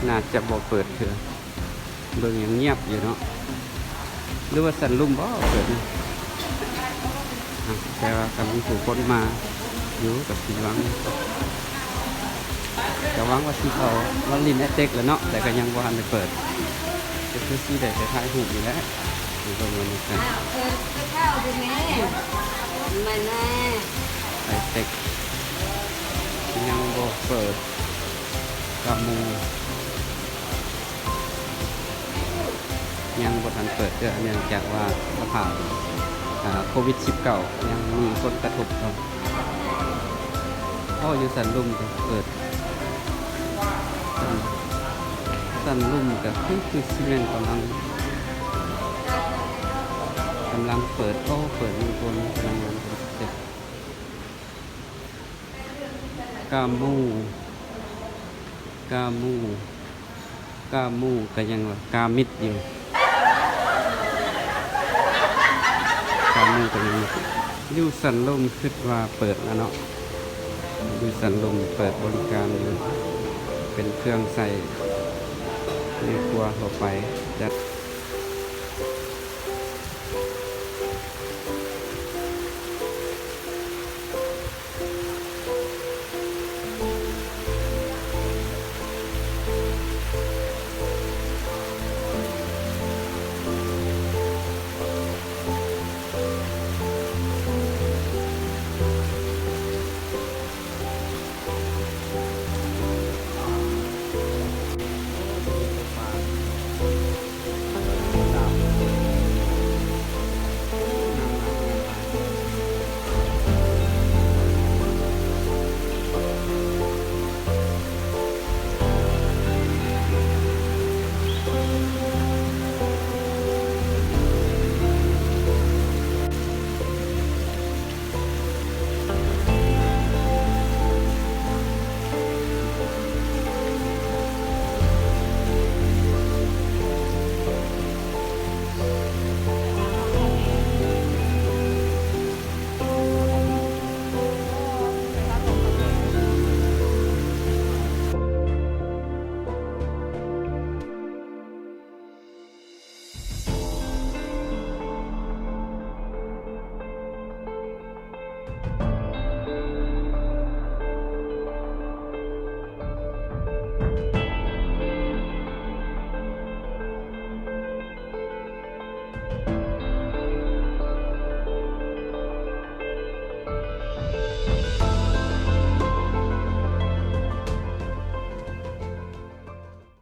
ໜ້າຈະບໍ່ເປີດເທື່ອ. ເບິ່ງຍັງງຽບຢູ່ເນາະ ຫຼືວ່າສັນລຸ່ມບໍ່ເປີດນະ? ອາ ແຕ່ວ່າກຳລັງຜູ້ຄົນມາຢູ່ ກໍຊິຫວັງ ກໍຫວັງວ່າຊິເຂົ້າມາຫຼິ້ນແອັດເຕັກແຫຼະເນາະ ແຕ່ກໍຍັງບໍ່ທັນໄດ້ເປີດ ກໍຄືຊິໄດ້ໄປຖ່າຍຮູບນີ້ແຫຼະ ຢູ່ເບິ່ງວ່າມີແຕ່ ອ້າວ ເປີດ ເປີດເຂົ້າຊິແມ່ ແມ່ນແນ່ ແອັດເຕັກຍັງບໍ່ເປີດ ກາມູ ຍັງບໍ່ທັນເປີດເທື່ອ ເນື່ອງຈາກວ່າສະພາບ ອາ ໂຄວິດສິບເກົ້າ ຍັງມີຜົນກະທົບເນາະ. ໂອ້ ຢູ່ສັນລຸ່ມກໍເປີດ ສັນ ສັນລຸ່ມກໍຄື ຄືຊິແມ່ນກຳລັງ ກຳລັງເປີດ ໂອ້ ເປີດມີຄົນພະນັກງານເປັນສິບເຈັດ. ກາມູ ກາມູ ກາມູກໍຍັງວ່າກາມິດຢູ່ ກາມູກໍຍັງ ຢູ່ສັນລຸ່ມຄິດວ່າເປີດແລ້ວເນາະ ຢູ່ສັນລຸ່ມເປີດບໍລິການຢູ່ ເປັນເຄື່ອງໃຊ້ໃນຄົວທົ່ວໄປ ຈັດ